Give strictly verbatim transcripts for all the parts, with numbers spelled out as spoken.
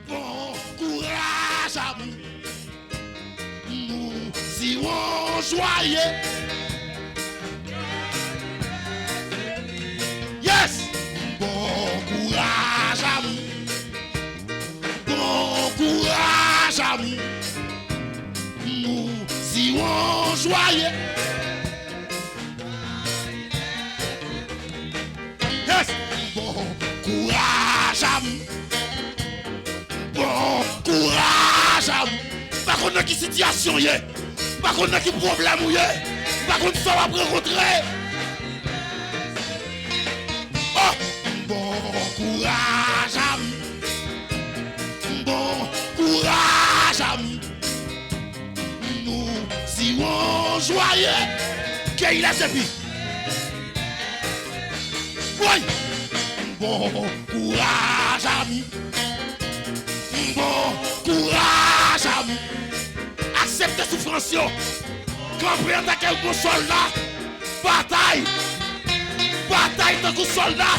Bon kouraj, ami. Nous irons joyeux. Yes! Bon kouraj, ami. Bon kouraj, ami. Nous irons joyeux. Yes! Bon kouraj, ami. Bon kouraj, ami. Pa konn nan ki sitiyasyon w ye. Pa konn nan ki pwoblèm ou ye. Pa konn sa w ap rankontre. Oh! Bon kouraj, ami. Bon kouraj, ami. Nous irons joyeux. Ke il est epi. Woy! Bon kouraj, ami. Bon kouraj, ami. Aksepte soufrans yo. Kanpe antanke yon sòlda. Batay. Batay tankou sòlda.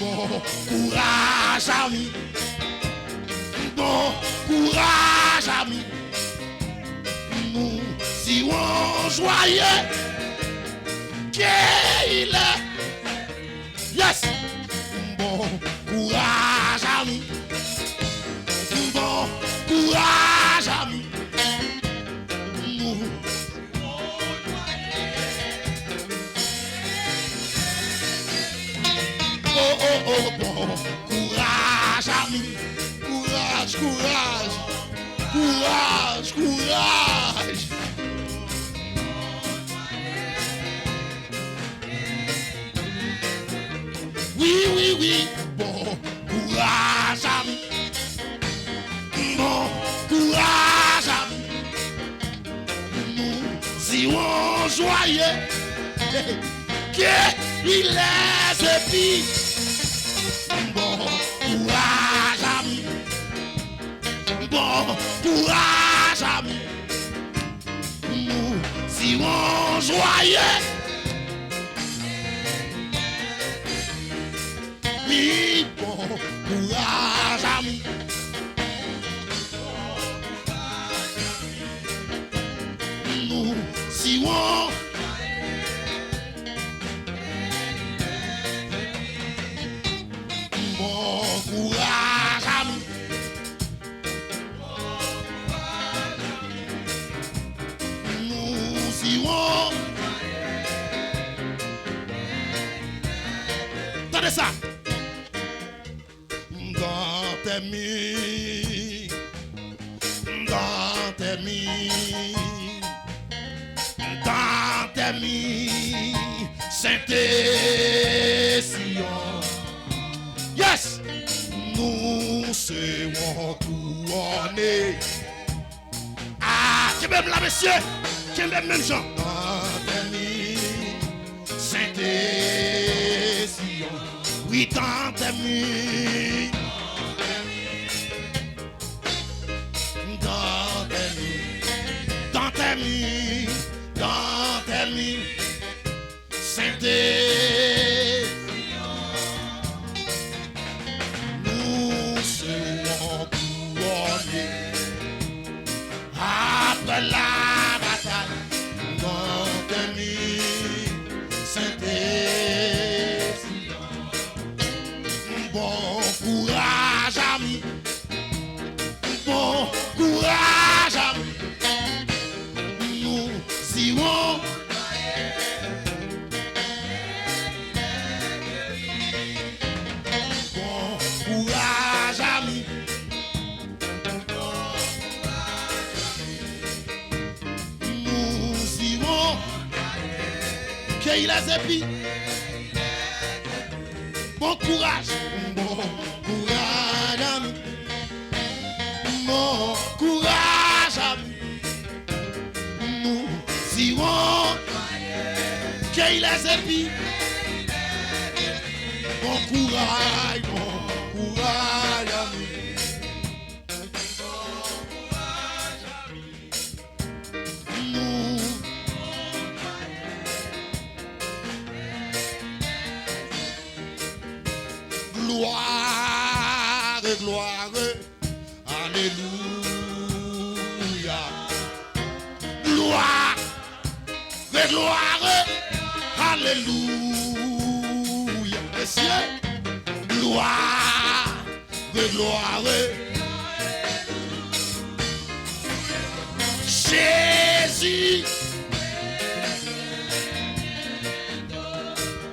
Bon kouraj, ami. Bon kouraj, ami. Nous irons joyeux. Ke il est. Yes! Bon kouraj, ami. Bon kouraj, ami. Nou. Oh, oh, oh, bon kouraj, ami. Kouraj, kouraj. Kouraj, kouraj. Wi, wi, wi. Bon kouraj, ami. Bon kouraj, ami. Nous irons joyeux. Ke il est epi. Bon kouraj, ami. Bon kouraj, ami. Nous irons joyeux. Wi, bon kouraj, ami. Nous irons. Bon kouraj, ami. Nous irons. Tande sa. Dans tes murs, dans tes murs, dans tes murs, Sainte Sion. Yes! Nous serons couronnés. Ah, kenbe m la, mesye. Kenbe m menm jan. Dans tes murs, Sainte Sion. Wi, dans tes murs. Dans tes murs. Dans tes murs. Dans tes murs. Sainte Sion, nous serons couronnés. Après la bataille, dans tes murs, Sainte Sion. Bon kouraj, ami. Bon kouraj, ami. Nous irons. Bon kouraj, ami. Nous irons. Ke il est epi. Bon kouraj. Bon kouraj, ami. Bon kouraj, ami. Nous irons. Ke il est epi. Bon kouraj, bon kouraj, ami. Nou. Glwa. Glwa, alelouya. Glwa, glwa, alelouya. Mesye, glwa, glwa. Jezi.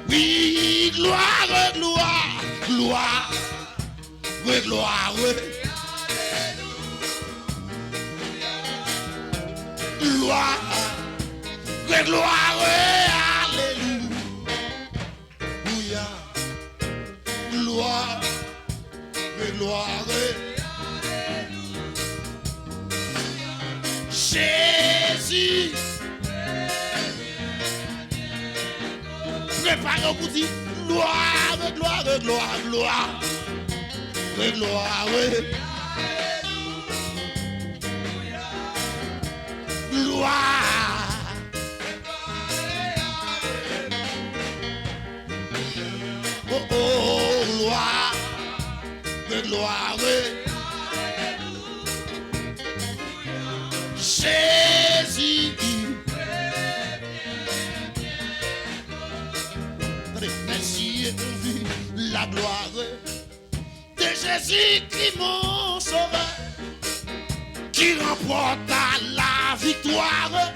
Wi, glwa, glwa, glwa. Glwa, glwa, alelouya. Glwa, glwa, Jezi. Prepare w pou di glwa, glwa, glwa, glwa. Glwa, glwa. Oh, oh, glwa, glwa. Jezi. Tande, mèsi, la gloire de Jésus-Christ, mon sauveur, qui remporta la victoire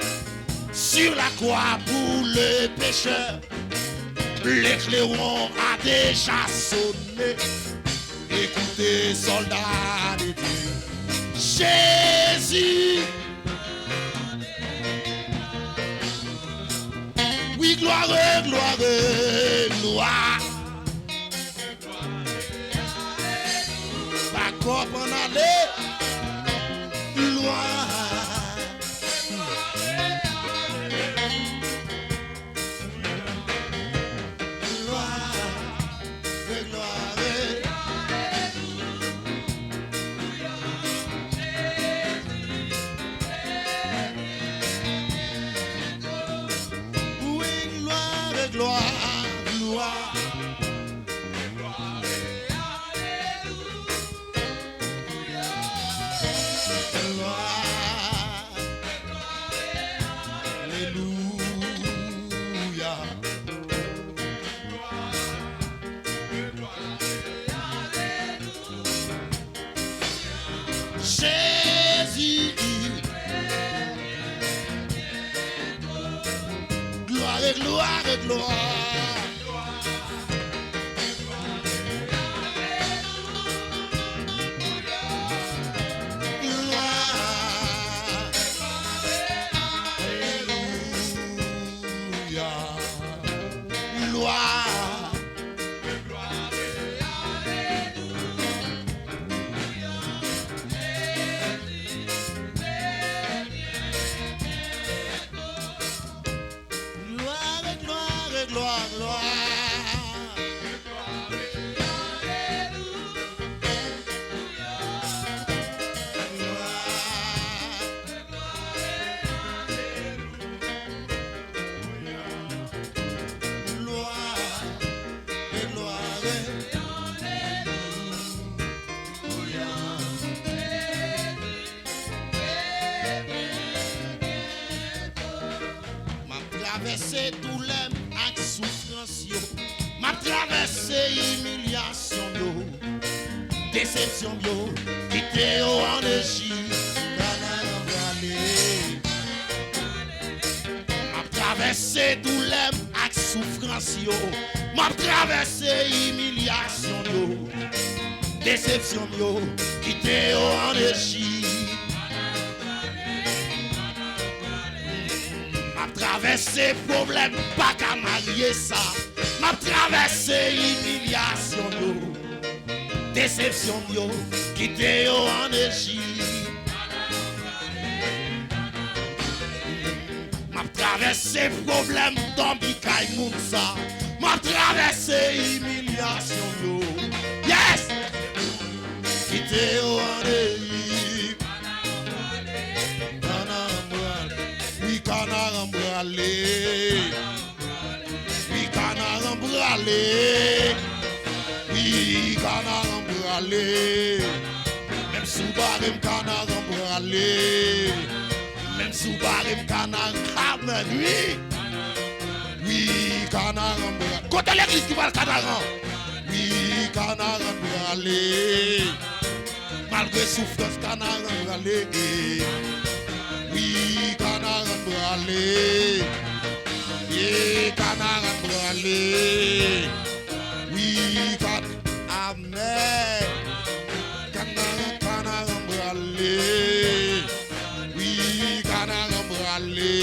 sur la croix pour le pécheur. Le clairon a déjà sonné. Écoutez, soldats de Dieu, Jésus. Oui, gloire, gloire, gloire. Bakòp ann ale. Gloire. Gloire, gloire. Oui, gloire, gloire, gloire. Gloire. Alelouya. Jezi. Glwa, glwa, glwa. Glwa. Alelouya. Glwa. Glwa, glwa, glwa, glwa. M ap travèse doulè m ak soufrans yo. M ap travèse imilyasyon yo. Desepsyon yo, kite yo an Ejip. Kanaran prale. M ap travèse doulè m ak soufrans yo. M ap travèse imilyasyon yo. Desepsyon yo, kite yo an Ejip. M ap travèse pwoblèm, pa ka marye sa. M ap travèse imilyasyon yo. Desepsyon yo, kite yo an Ejip. M ap travèse pwoblèm, dòmi kay moun sa. M ap travèse imilyasyon yo. Yes! Kite yo an Ejip. Kanaran prale. Wi, kanaran prale. Wi, kanaran prale. Wi, kanaran prale. Bare m, Kanaran prale. Menm si w bare m, Kanaran, amen, wi. Wi, Kanaran prale. Kote legliz ki pral Kanaran? Wi, Kanaran prale. Malgre soufrans, Kanaran prale. Wi, Kanaran prale. Ye, Kanaran prale. Wi, Kan-, amen. Kanaran, Kanaran prale. Wi, Kanaran prale.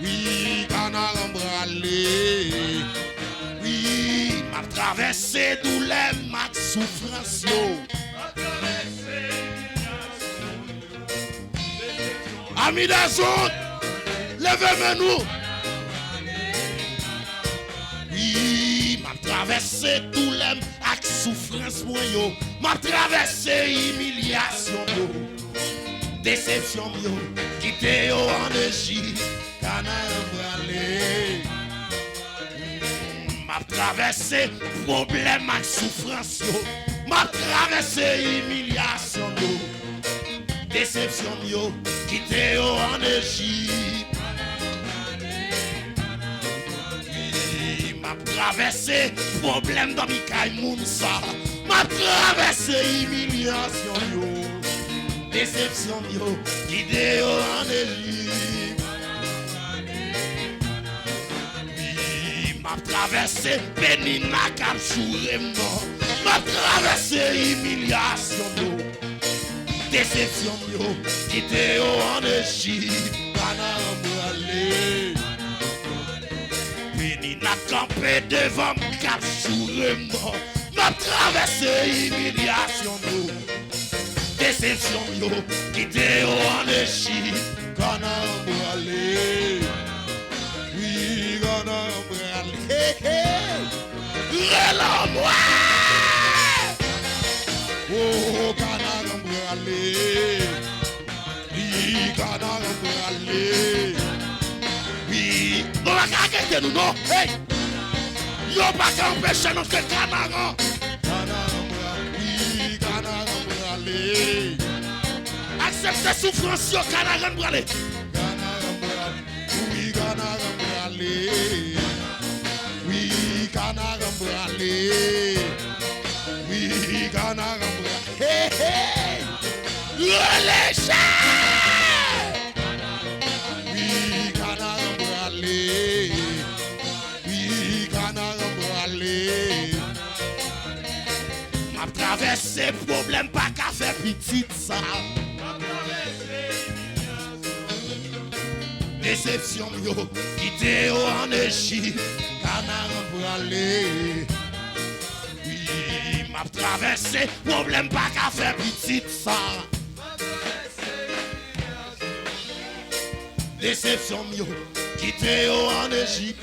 Wi, Kanaran prale. Wi, m ap travèse doulè m ak soufrans yo. Ami dezòd, leve men nou. Wi, m ap travèse doulè m ak soufrans mwen yo. M ap travèse imilyasyon yo, desepsyon m yo, kite yo an Ejip. Kanaran prale. M ap travèse pwoblèm ak soufrans yo. M ap travèse imilyasyon yo, desepsyon yo, kite yo an Ejip. M ap travèse pwoblèm dòmi kay moun sa. M ap travèse imilyasyon yo, desepsyon yo, kite yo an Ejip. Wi, m ap travèse Penina k ap joure m nan. M ap travèse imilyasyon yo, desepsyon yo, kite yo an Ejip. Kanaran prale. Penina kanpe devan m k ap joure m nan. M ap travèse imilyasyon yo, desepsyon yo, kite yo an Ejip. Kanaran prale. Wi, Kanaran prale. Hey, hey. Rele mwen. Oh, Kanaran prale. Wi, Kanaran prale. Wi, nou pa ka arete nou non. Hey! Yo pa ka anpeche nou ke Kanaran. Kanaran prale. Wi, Kanaran prale. Aksepte soufrans yo, Kanaran prale. Kanaran prale. Wi, Kanaran prale. Wi, Kanaran prale. Wi, Kanaran prale. Hey, hey! Rele chan! Wi, Kanaran prale. Wi, Kanaran prale. M ap travèse pwoblèm, pa ka fè pitit sa. Desepsyon m yo, kite yo an Ejip. Kanaran prale. Wi, m ap travèse pwoblèm, pa ka fè pitit sa. Desepsyon m yo, kite yo an Ejip.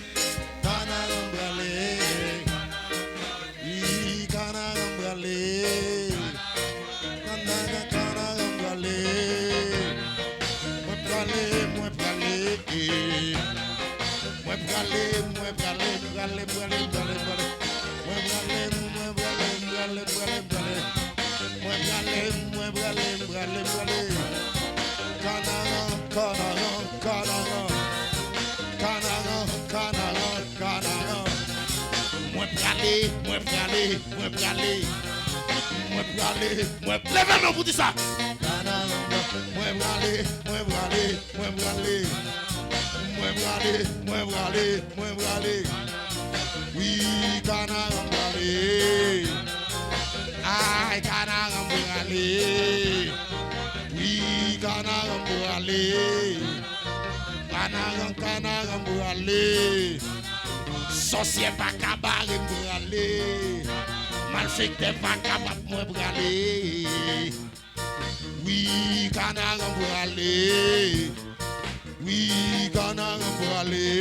Kanaran prale. Wi, Kanaran prale. Kanaran, Kanaran prale. Mwen prale, mwen prale. Mwen prale, mwen prale, prale, prale, prale, prale. Mwen prale, mwen prale, prale, prale, prale. Mwen prale, mwen prale, prale, prale. Kanaran, Kanaran, Kanaran. Kanaran, Kanaran, Kanaran. Mwen prale, mwen prale, mwen prale. Mwen prale, mwen leve men pou di sa. Kanaran, mwen prale, mwen prale, mwen prale. Mwen prale, mwen prale, mwen prale. Wi, Kanaran prale. Ay, Kanaran prale. Wi, Kanaran prale. Kanaran, Kanaran prale. Sòsyè pa ka bare m prale. Malfektè pa kapab mwen prale. Wi, Kanaran prale. Wi, Kanaran prale.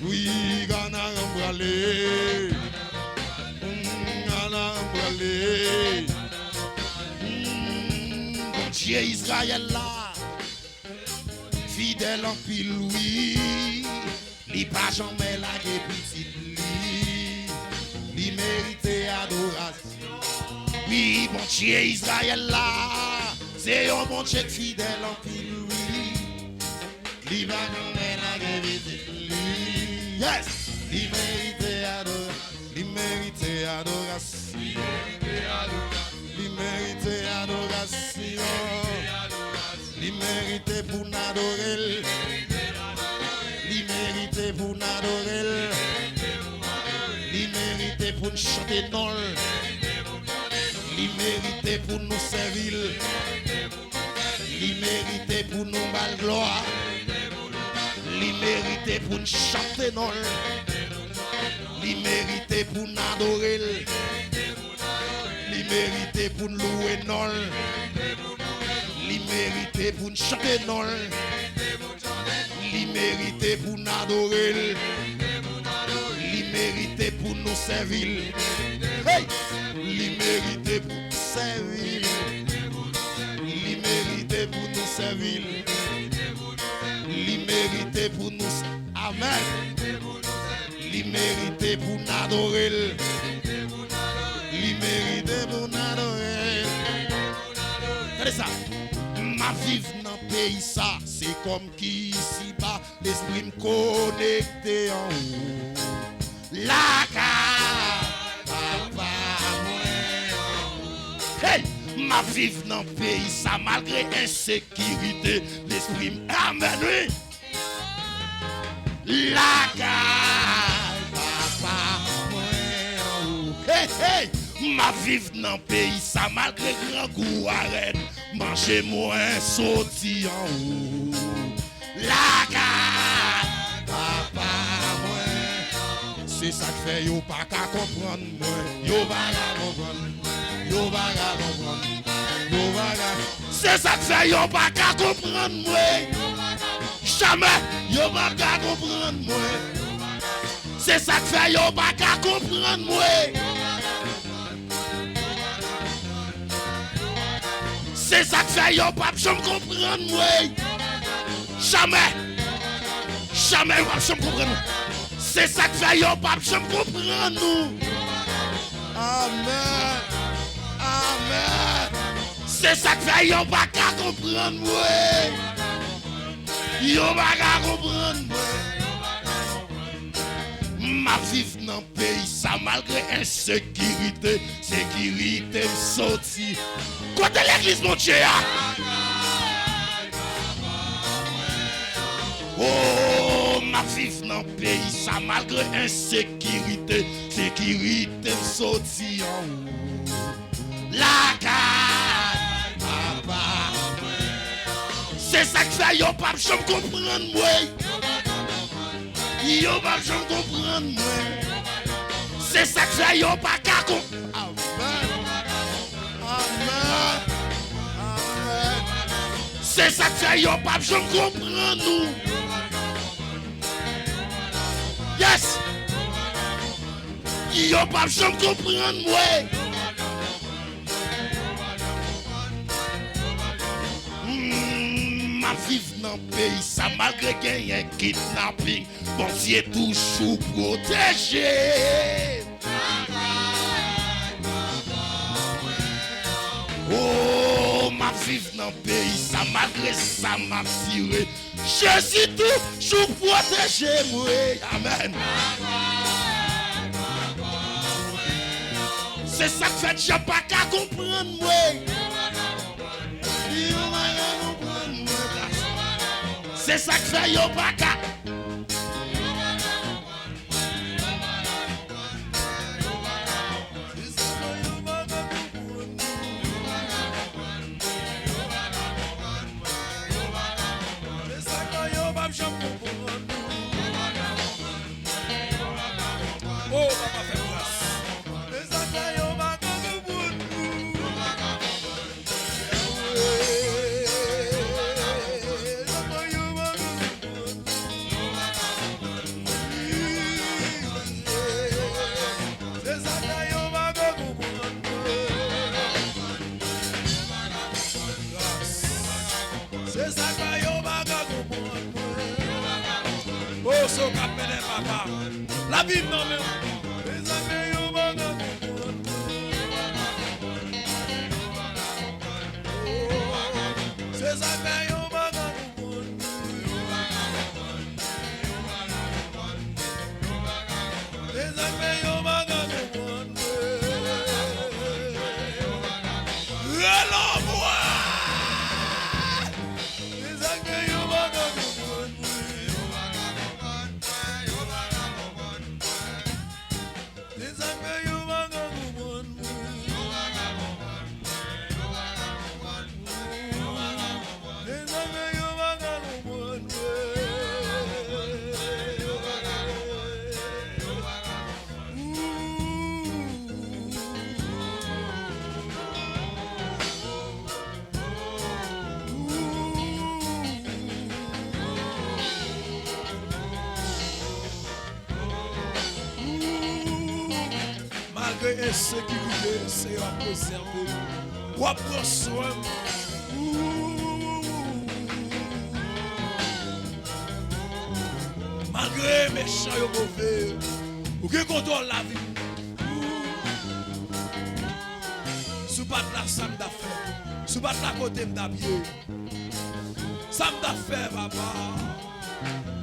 Wi, Kanaran prale. Mm, Kanaran prale. Mm, Bondye Izrayèl la fidèl anpil, wi. Li pa janmen lage pitit li. Li merite adorasyon. Wi, Bondye Izrayèl la, se yon Bondye k fidèl anpil, wi. Li pa janmen lage pitit li. Yes! Li merite adorasyon. Li merite adorasyon. Li merite adorasyon. Li merite pou n adore l. Li merite pou n adore l. Li merite pou n chante non l. Li merite pou nou sèvi l. Li merite pou nou ba l glwa. Li merite pou n chante non l. Li merite pou n adore l. Li merite pou n louwe non l. Li merite pou n chante non l. Li merite pou n adore l. Li merite pou nou sèvi l. Hey! Li merite pou nou sèvi l. Li merite pou nou sèvi l. Li merite pou nou s-, amèn. Li merite pou n adore l. Li merite pou n adore l. Gade sa. M ap viv nan peyi sa, se kòm ki isiba, lespri m konekte anwo. Lakay papa mwen anwo. Hey! M ap viv nan peyi sa, malgre ensekirite, lespri m, amèn, wi. Lakay papa mwen anwo. Hey, hey! M ap viv nan peyi sa, malgre grangou a rèd, manje mwen soti anwo. Lakay papa mwen. Se sa k fè yo pa ka konprann mwen. Yo pa ka konprann mwen. Yo pa ka konprann mwen. Yo pa ka. Se sa k fè yo pa ka konprann mwen. Jamè, yo pa ka konprann mwen. Se sa k fè yo pa ka konprann mwen. Se sa k fè yo p ap janm konprann mwen. Jamè. Jamè yo p ap janm konprann mwen. Se sa k fè yo p ap janm konprann nou. Amèn. Amèn. Se sa k fè yo pa ka konprann mwen. Yo pa ka konprann mwen. M ap viv nan peyi sa malgre ensekirite, sekirite m soti. Kote legliz Bondye a? Oh, m ap viv nan peyi sa malgre ensekirite, sekirite m soti anwo. Lakay papa mwen. Se sa k fè yo p ap janm konprann mwen. Yo p ap janm konprann mwen. Se sa k fè yo pa ka konprann. Amèn. Amèn. Amèn. Se sa k fè yo p ap janm konprann nou. Yes. Yo p ap janm konprann mwen. Mm, m ap viv nan peyi sa malgre genyen kidnaping. Bondye toujou pwoteje. Oh, m ap viv nan peyi sa malgre sa m ap tire. Jezi toujou pwoteje mwen. Amèn. Se sa k fè djab pa ka konprann mwen. Yo pa ka konprann mwen. Se sa k fè yo pa ka. Oh, papa, fè gras. Se sa k fè yo pa ka konprann mwen. Oh, se w k ap mennen papa. Lavi m nan men w. Se sa k fè yo pa ka konprann mwen. Malgre ensekirite, Seyè w ap prezève m. W ap pran swen m. Malgre mechan yo move, ou gen kontwòl lavi m. Si w pa t la, sa m t ap fè? Si w pa t la, kote m t ap ye? Sa m t ap fè, papa?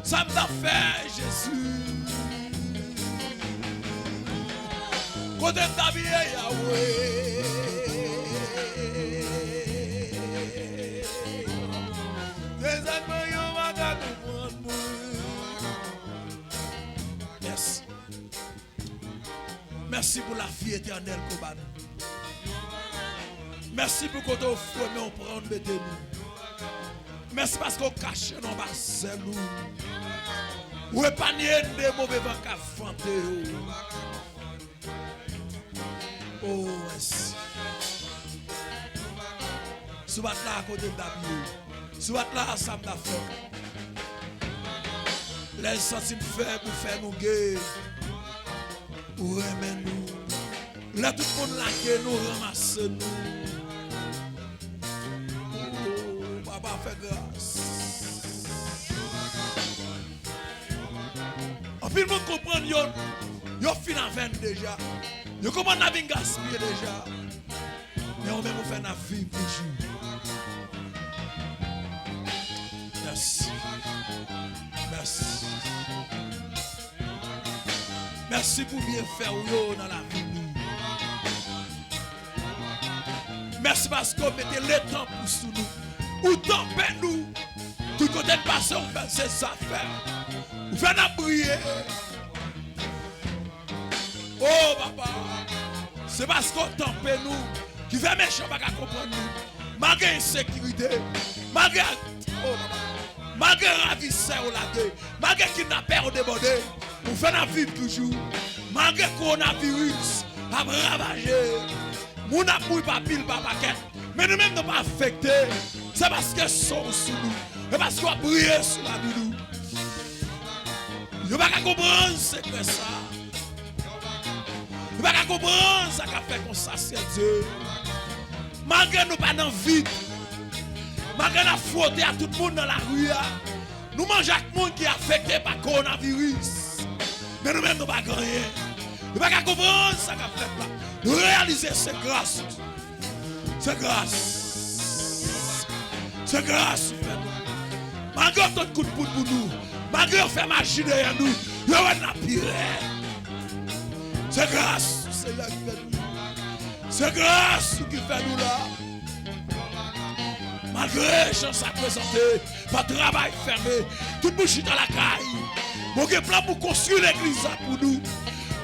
Sa m t ap fè, Jezi? Kote m t ap ye, Yawe? Se sa k fè yo pa ka konprann mwen. Mèsi. Mèsi pou lavi etènèl ke w ba nou. Mèsi pou kote w fòme w pran w mete nou. Mèsi paske w kache nou anba zèl ou. Ou epanye n de move van k ap vante yo. O, mèsi. Si w pa t la, kote m t ap ye? Si w pa t la, sa m t ap fè? Lè n santi n fèb, ou fè nou geye. Ou renmen nou. Lè tout moun lage nou, ranmase nou. O, papa, fè gras. Anpil moun konprann yo, yo fin avè n deja. Yo konprann n ap vin gaspiye deja. Men ou menm ou fè n ap viv toujou. Mèsi. Mèsi. Mèsi pou byenfè w yo nan lavi nou. Mèsi paske w mete letanp ou sou nou. Ou tanpe nou. Tout kote n pase, ou fè n se zafè. Ou fè n ap briye. O papa, se paske w tanpe nou ki fè mechan pa ka konprann nou. Malgre ensekirite, malgre, o papa, malgre ravisè yo lage, malgre kidnapè yo debòde, ou fè n ap viv toujou. Malgre kowonaviris ap ravaje, moun ap mouri pa pil, pa pakèt, men nou menm nou pa afekte. Se paske san w sou nou. Se paske w ap briye sou lavi nou. Yo pa ka konprann sekrè sa. Yo pa ka konprann sa k ap fè konsa, Seyè Dye. Malgre nou pa nan vit, malgre n ap fwote ak tout moun nan lari a, nou manje ak moun ki afekte pa kowonaviris. Men nou menm nou pa gen anyen. Nou pa ka konprann sa k ap fèt la. Nou reyalize se gras. Se gras. Se gras ou fè nou. Malgre yo tann kout poud pou nou, malgre yo fè maji dèyè nou, yo wè n ap pi rèd. Se gras ou, Seyè, ki fè nou. Se gras ou ki fè nou la. Malgre jan sa prezante, pa travay fèmen, tout moun chita lakay. Bon, gen plan pou konstwi legliz la pou nou.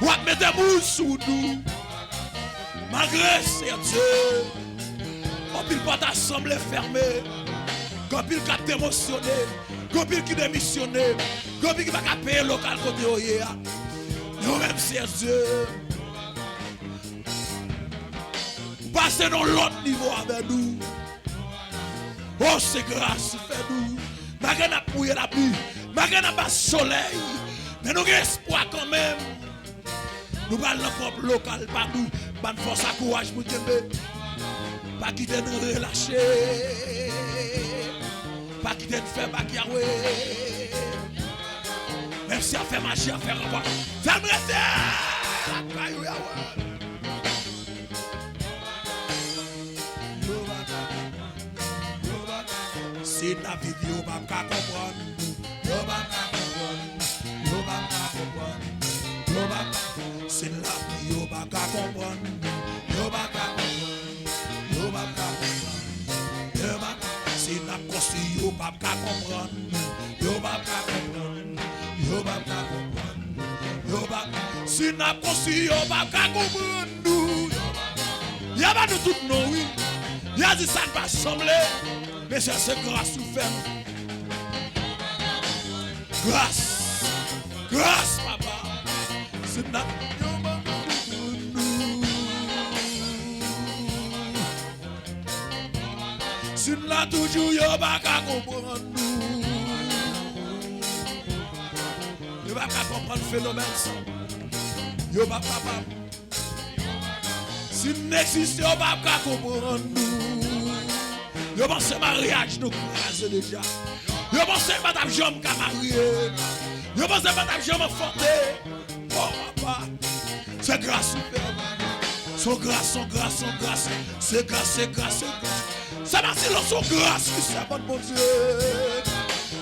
W ap mete moun sou nou. Malgre, Seyè Dye, anpil pòt a sanble fèmen, gen anpil k ap demosyone, gen anpil ki demisyone, gen anpil ki pa ka peye lokal kote yo ye a. Men ou menm, Seyè Dye, ou pase nan lòt nivo avè nou. O, se gras ou fè nou. Malgre n ap mouye lapli, malgre n ap ba solèy, men nou gen espwa kanmenm. Nou pral nan pwòp lokal pa nou. Ban fòs ak kouraj pou n kenbe. Pa kite n relache. Pa kite n fè bak, Yawe. Menm si y ap fè maji, y ap fè ranvwa, fè n rete lakay ou, Yawe. Si n ap viv, yo p ap ka konprann nou. Yo p ap ka konprann nou. Yo p ap ka konprann nou. Yo p ap ka. Si n ap viv, yo p ap ka konprann nou. Yo p ap ka konprann nou. Yo p ap ka konprann nou. Yo p ap ka. Yo p ap ka. Si n ap konstwi, yo p ap ka konprann nou. Yo p ap ka konprann nou. Yo p ap ka konprann nou. Yo p ap. Si n ap konstwi, yo p ap ka konprann nou. Y a ba nou tout non, wi. Y a di sa n pa sanble. Men se, se gras ou fè nou. Gras. Gras, papa. Si n ap, yo p ap ka konprann nou. Si n la toujou, yo pa ka konprann nou. Yo pa ka konprann fenomèn sa. Yo pa kapab. Si n egziste, yo p ap ka konprann nou. Yo panse maryaj nou kraze deja. Yo panse n pa t ap janm ka marye. Yo panse n pa t ap janm anfante. Oh, papa. Se gras ou fè. Son gras, son gras, son gras. Se gras, se gras, se gras. Sa pa silans, son gras, wi, sèvant Bondye.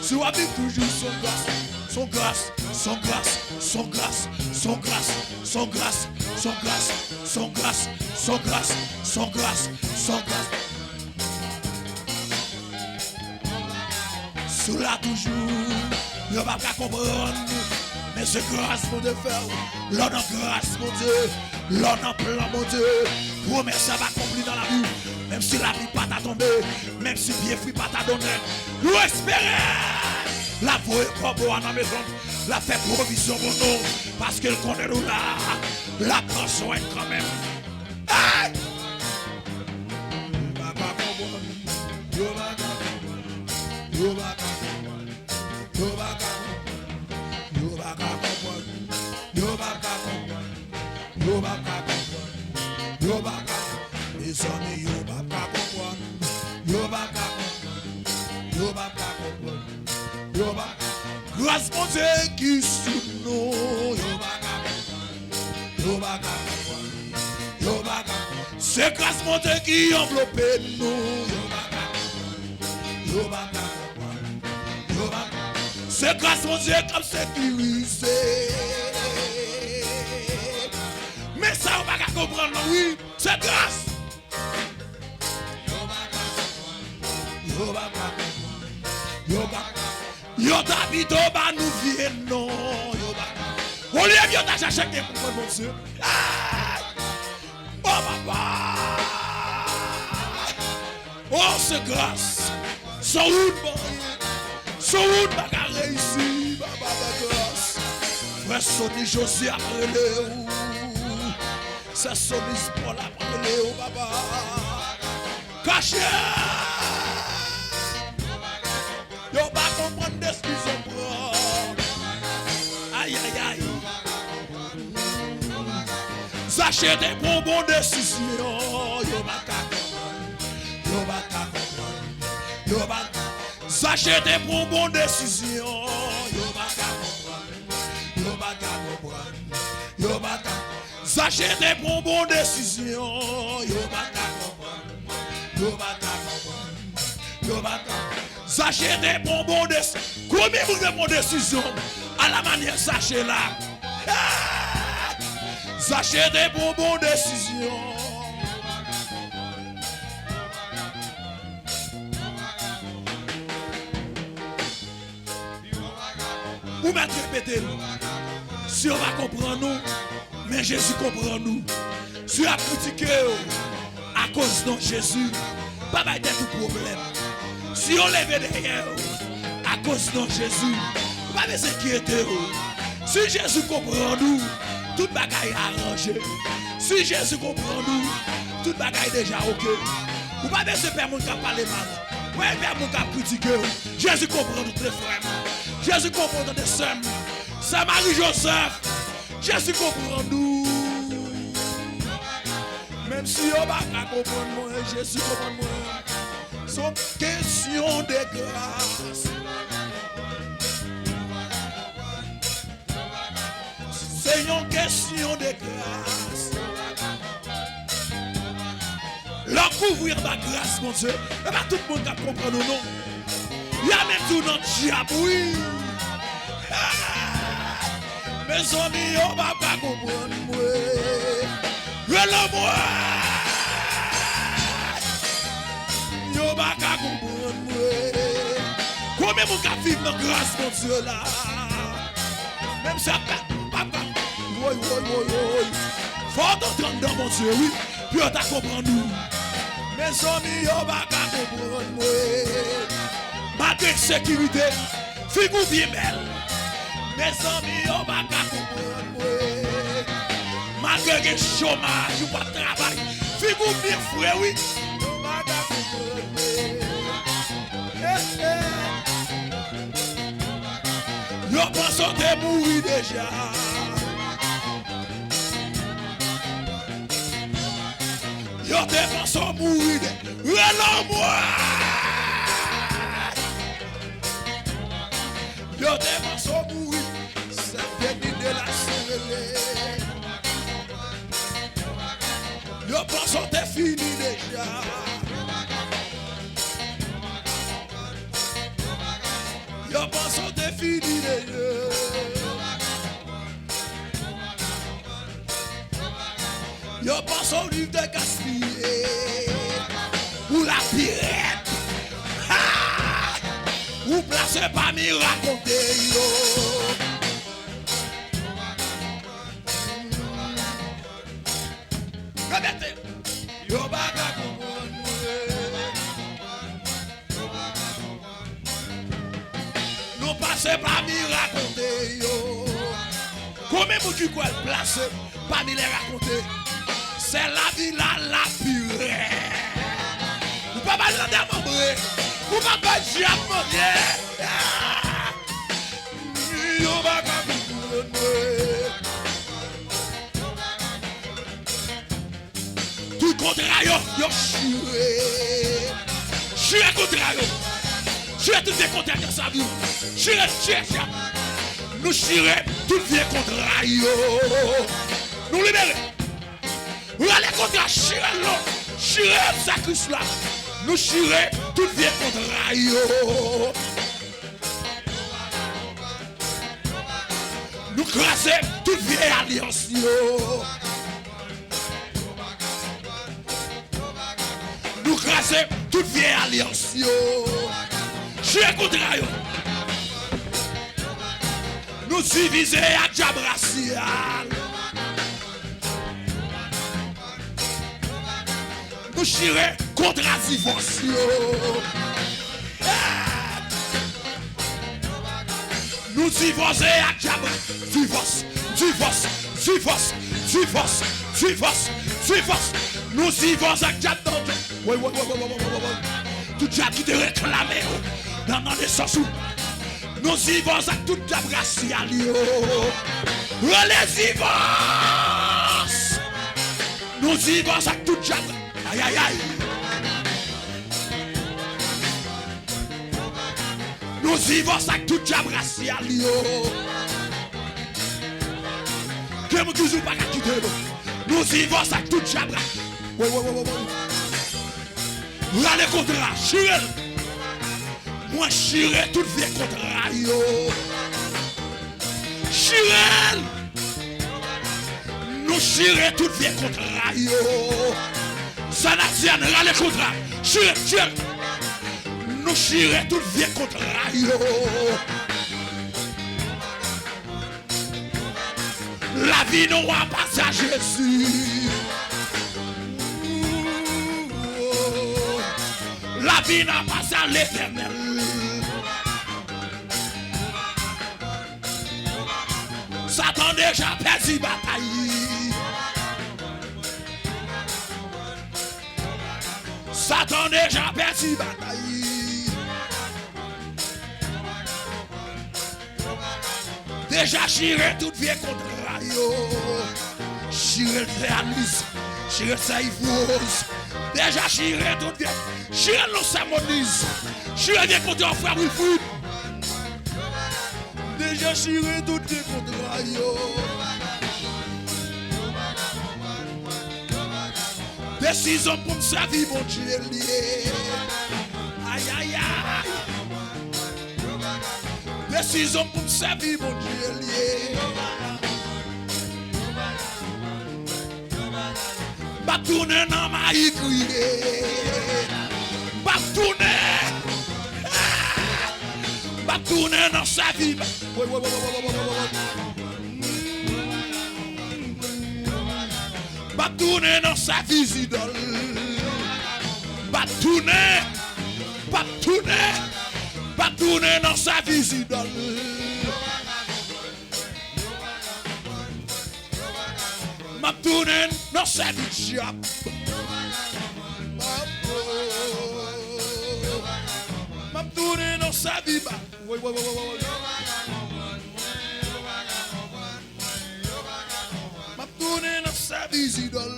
Si w ap viv toujou, son gras, son gras, son gras, son gras, son gras, son gras, son gras, son gras, son gras, son gras, son gras. Si w la toujou, yo p ap ka konprann. Men se gras Bondye fè w. Lè w nan gras Bondye, lè w nan plan Bondye, pwomès ap akonpli nan lavi w. Menm si lapli pa ta tonbe, menm si pye fwi pa ta donnen, nou espere l ap voye kòbo a nan mezon l, l ap fè pwovizyon pou nou, paske l konnen nou la, l ap pran swen n kanmenm. Hey! Yo pa ka konprann, yo pa ka konprann, yo pa ka konprann, yo pa ka konprann, yo pa ka konprann, yo pa ka konprann, yo pa ka konprann, yo pa ka, mezanmi, yo pa ka konprann, yo pa ka konprann, yo pa ka konprann, yo pa ka. Gras Bondye ki sou nou, yo pa ka konprann. Yo pa ka konprann. Yo pa ka. Se gras Bondye ki anvlope nou. Yo pa ka konprann. Yo pa ka konprann. Yo pa ka. Se gras Bondye k ap sekirize. Men sa yo pa ka konprann non, wi. Se gras. Yo pa ka konprann. Yo pa ka konprann. Yo pa ka. Yo ta pito ba nou vye non. Yo pa ka. Olye yo ta chache ke konprann Bondye. Ay! Oh, papa! Oh, se gras. San ou n pa anyen. San ou n pa ka reyisi, papa, fè gras. Frè Sony José ap rele w. Sè Sony Paul ap rele w, papa. Kache! Yo pa konprann desizyon pran. Ay, ay, ay. Zache te pran bon desizyon. Yo pa ka konprann. Yo pa ka konprann. Yo pa ka. Zache te pran bon desizyon. Yo pa ka konprann. Yo pa ka konprann. Yo pa ka. Zache te pran bon desizyon. Yo pa ka konprann. Yo pa ka konprann. Yo pa ka. Zache te pran bon desi-, konbyen moun te pran desizyon a la manyè Zache la? Hey! Zache te pran bon desizyon. Ou mèt repete l. Si yo pa konprann ou, men Jezi konprann ou. Si y ap kritike w akoz non Jezi, pa bay tèt ou pwoblèm. Si yo leve dèyè w akoz non Jezi, ou pa bezwen enkyete w. Si Jezi konprann ou, tout bagay aranje. Si Jezi konprann ou, tout bagay deja oke. Ou pa bezwen pè moun k ap pale mal. Ou pa pè moun k ap kritike w. Jezi konprann ou, tande frè m. Jezi konprann ou, tande sè m. Sè Marie Joseph, Jezi konprann ou. Menm si yo pa ka konprann mwen, Jezi konprann mwen. Se yon kesyon de gras. Se yon kesyon de gras. Lè w kouvri anba gras Bondye, e pa tout moun k ap konprann ou non. Y a menm di w nan dyab, wi. Mezanmi, yo pa ka konprann mwen. Rele mwen. Yo pa ka konprann mwen. Konbyen moun k ap viv nan gras Bondye la? Menm si ap pa, pa, pa. Woy, woy, woy, woy. Fò w t antre anndan Bondye, wi. Pou yo ta konprann ou. Mezanmi, yo pa ka konprann mwen. Malgre ensekirite, figi w byen bèl. Mezanmi, yo pa ka konprann mwen. Malgre gen chomaj, ou p ap travay, figi w byen fre, wi. Yo pa ka konprann mwen. Eh, eh. Yo panse w te mouri deja. Yo te panse w mouri de. Rele w mwen! Yo te panse w mouri. Sèl dènye de la se rele. Yo panse w te fini deja. Yo panse w te fini deja. Yo panse w viv te gaspiye. Ou lapirèt. Ha! Ou plase pami rakonte yo. Repete. Yo pa ka konprann mwen. Nou pase pami rakonte yo. Konbyen moun ki kwè l plase pami lè rakonte? Sè lavi la lapirè. Ou pa ba l nan demanbre. Ou pa ba dyab manje. Yo pa ka konprann mwen. Tout kontra yo, yo chire. Chire kontra yo. Chire tout vye kontra ki nan sa vi w. Chire, chire, chire. Nou chire tout vye kontra yo. Nou libere. Rale kontra, chire l non. Chire l sa Kris la. Nou chire tout vye kontra yo. Nou kraze tout vye alyans yo. Nou kraze tout vye alyans yo. Chire kontra yo. Nou divize ak dyab rasyal. Nou chire kontra divòs yo. Nou divòse ak dyab. Divòs, divòs, divòs, divòs, divòs, divòs, divòs. Nou divòse ak dyab nan. Woy, woy, woy. Tout dyab ki te reklame yo nan, nan nesans ou. Nou divòse ak tout dyab rasyal yo. Rele divòs. Nou divòse ak tout dyab. Ayayay. Nou divòse ak tout dyab rasyal yo. Gen moun ki di w pa ka kite nou. Nou divòse ak tout dyab ra-, woy, woy, woy, woy, woy. Rale kontra, chire l. Mwen chire tout vye kontra yo. Chire l. Nou chire tout vye kontra yo. Sanasyan, rale kontra. Chire, chire. Nou chire tout vye kontra yo. Lavi nou apati a Jezi. Lavi nou apati a Letènèl. Satan deja pèdi batay. Satan deja pèdi batay. Deja chire tout vye kontra yo. Chire l sè Aliz. Chire l sè Yvrose. Deja chire tout vye. Chire l non sè Moniz. Chire vye kontra frè Wilfrid. Deja chire tout vye kontra yo. Desizyon pou m sèvi Bondye l ye. Ayayay. Desizyon pou m sèvi Bondye l ye. M ap tounen nan mayi kriye. M ap tounen. M ap tounen nan sèvi. Woy, woy, woy. M ap tounen nan sèvi zidòl. M ap tounen. M ap tounen. M ap tounen nan sèvi zidòl. M ap tounen nan sèvi dyab. M ap tounen nan sèvi ba. Woy, woy, woy, woy, woy. M ap tounen nan sèvi zidòl.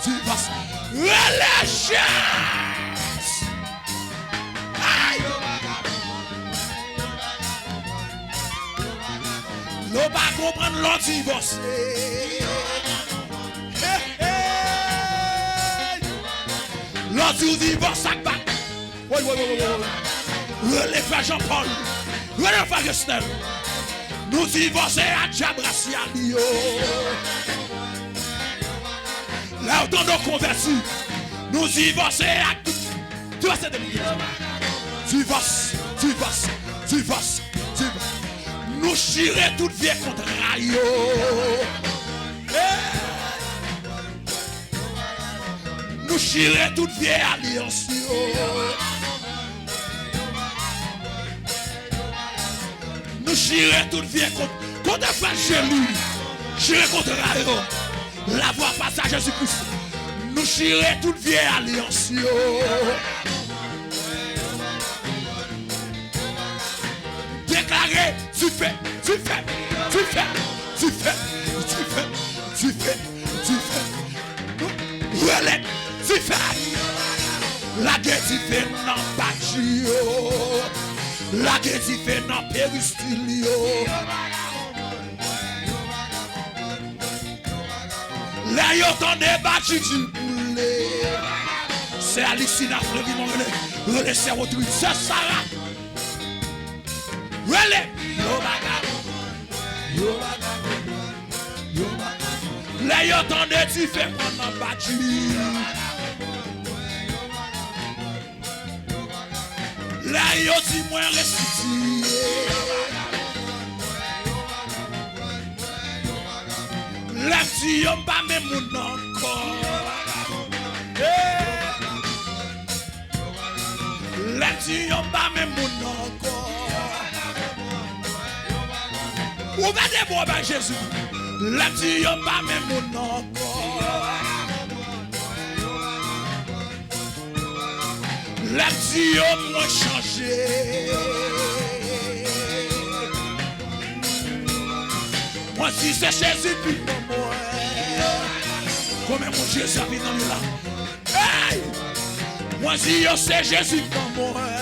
divòs. Rele Jezi! Ay! Lè w pa konprann lè w divòse. Hey, hey! Lè w di w divòse ak pa Woy, woy, woy, woy, woy. Rele frè Jean Paul. Rele frè Gesnel. Nou divòse ak dyab rasyal yo. Lè yo tande w konvèti, nou divòse ak tout. Divòse de nou. Divòs, divòs, divòs, divòs. Nou chire tout vye kontra yo. Hey! Nou chire tout vye alyans yo. Nou chire tout vye kont-, kontra frè Jeli. Chire kontra yo. La voie face à Jésus-Christ. Nou chire tout vye alyans yo. Deklare dife, dife, dife, dife, dife, dife, dife. Nou rele dife. Lage dife nan badji yo. Lage dife nan peristil yo. Lè yo tande badji di boule. Sè Alisina Fleurimond rele, rele sè Rodrig, sè Sara. Rele. Yo vagabon. Yo vagabon. Yo vagabon. Lè yo tande dife pran nan badji. Lè yo di mwen resitiye. Lè m di yo m pa menm moun ankò. Hey! Lè m di yo m pa menm moun ankò. Ouvè de bra w bay Jezi. Lè m di yo m pa menm moun ankò. Lè m di yo mwen chanje. Mwen di se Jezi ki ban mwen. Konbyen moun Jezi ap vin nan li la? Hey! Mwen di yo se Jezi k ban mwen.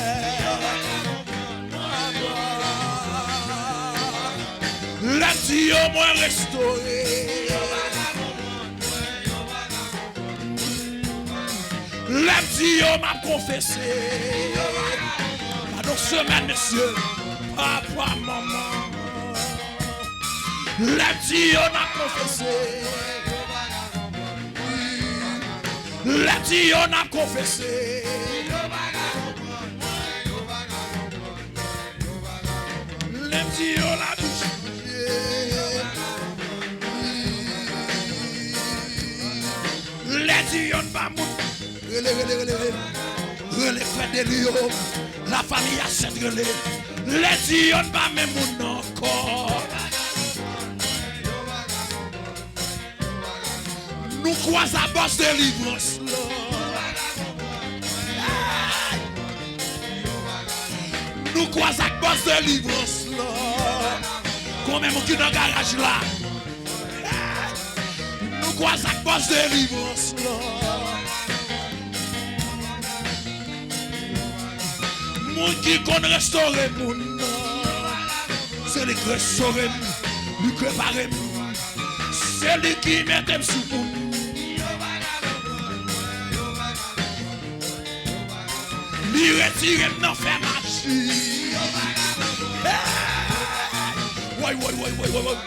Lè m di yo mwen restore. Lè m di yo m ap konfese. Gade yon semèn, mesye. Papa, manman. Lè m di yo n ap konfese. Lè m di yo n ap konfese. Lè m di yo lavi chanje. Lè m di yo n pa moun. Rele, rele, rele, rele. Rele frè Delio. La famille a sentrele. Lè di yo n pa menm moun nan ankò. Nou kwaze ak bòs delivrans lan. Nou kwaze ak bòs delivrans lan. Konbyen moun ki nan garaj la? Nou kwaze ak bòs delivrans lan. Moun ki konn restore moun nan. Se li k restore m, li k repare m. Se li ki mete m sou moun. Li retire m nan fè maji. Hey! Woy, woy, woy, woy, woy, woy.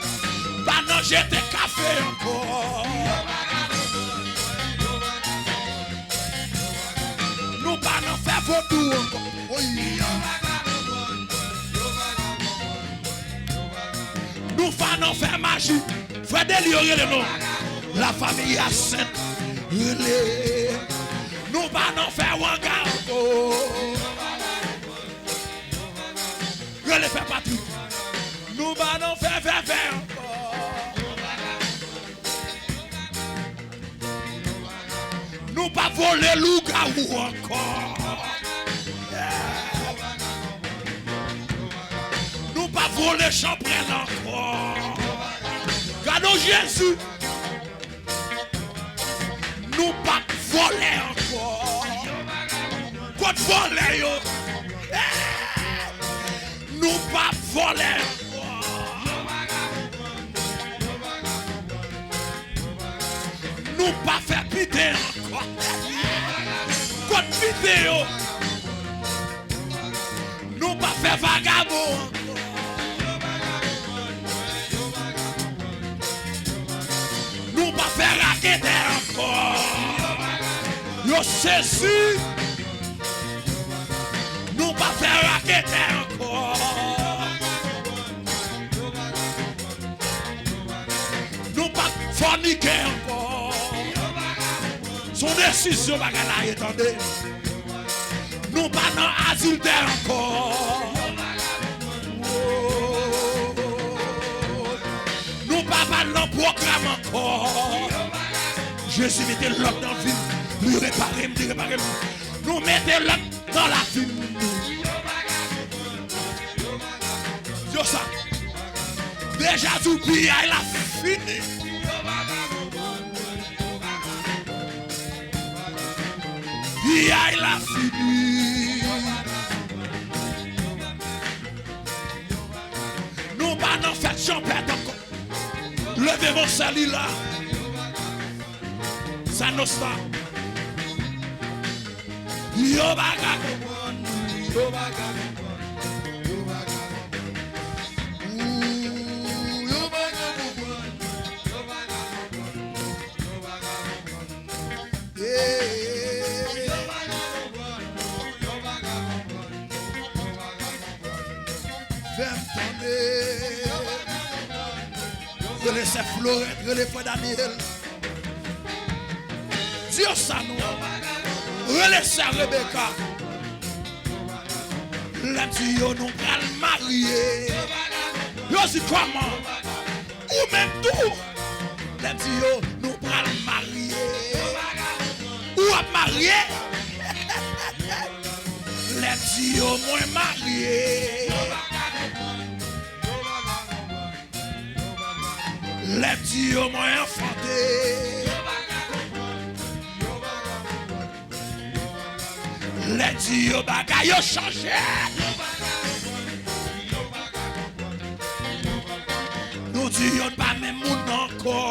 Pa nan jete kafe ankò. Nou pa nan fè vodou ankò. Woy. Nou pa nan fè maji. Frè Delio rele non. La famille a sent rele. Nou pa nan fè wanga ankò. Rele frè Patrick. Nou pa nan fè vèvè ankò. Nou pa vole lougawou ankò. Nou pa vole chanprèl ankò. Gade w Jezi. Nou p ap vòlè ankò. Kot vòlè yo? Nou p ap vòlè ankò. Nou pa fè piten ankò. Kot piten yo? Nou pa fè vagabon ankò. Nou pa fè raketè ankò. Yo sezi. Nou pa fè raketè ankò. Nou pa fònike ankò. Se yon desizyon bagay la ye, tande. Nou pa nan adiltè ankò. Nou pa pa nan pwogram ankò. Jezi mete lòd nan vi m. Li repare m, li repare m. Nou mete lòd nan lavi m. Yo sa. Deja di w piyay la fini. Piyay la fini. Nou pa nan fèt chanpèt ankò. Leve vòs li la. Sa nou sa. Yo pa ka konprann, yo pa ka konprann, yo pa ka konprann. Ooh, yo pa ka konprann, yo pa ka konprann, yo pa ka konprann. Yeah. Fè m tande. Rele sè Florent, rele frè Daniel. Di yo sa non. Rele sè Rebecca. Lè m di yo nou pral marye. Yo di kòman? Ou menm tou. Lè m di yo nou pral marye. Ou ap marye? Lè m di yo mwen marye. Lè m di yo mwen anfante. Lè m di yo bagay yo chanje. Nou di yo n pa menm moun ankò.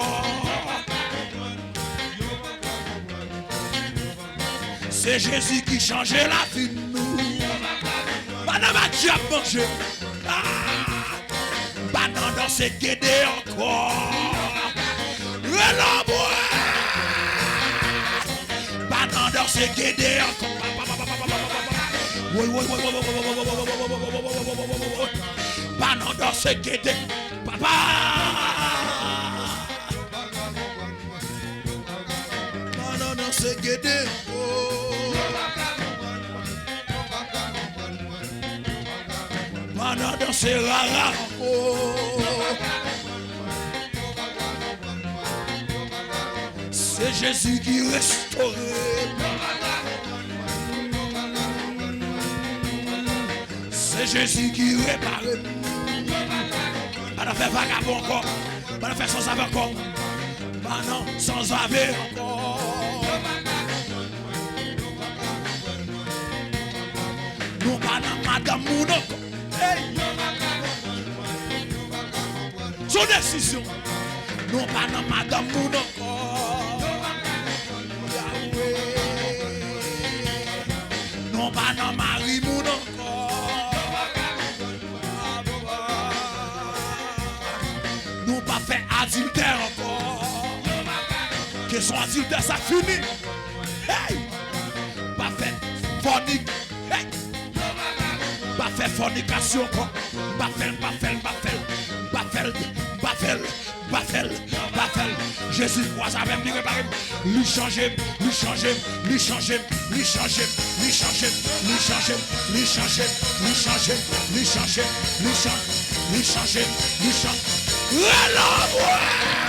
Se Jezi ki chanje lavi nou. Madanm ak dyab manje. Ah! Pa nan danse gede ankò. Rele anmwe. Pa nan danse gede ankò. Woy, woy, woy, woy. Pa nan danse gede. Papa. Pa nan danse gede. Oh. Se rara ankò. Se Jezi ki restore m. Se Jezi ki repare m. Pa nan fè vagabon ankò. Pa nan fè sanzave ankò. Pa nan sanzave ankò. Nou pa nan madanm moun ankò. Hey! Se yon desizyon. Nou pa nan madanm moun ankò. Yahweh. Nou pa nan mari moun ankò. Nou pa fè adiltè ankò. Kesyon adiltè sa fini. Hey! Pa fè fònik. Hey! Pa fè fònikasyon ankò. M pa fè l, m pa fè l, m pa fè l, m pa fè l, m pa fè l, m pa fè l, m pa fè l. Jezi kwaze avè m, li repare m. Li chanje m, li chanje m, li chanje m, li chanje m, li chanje m, li chanje m, li chanje m, li chanje m, li chanje m, li chanje m, li chanje m, li chanje m. Rele mwen!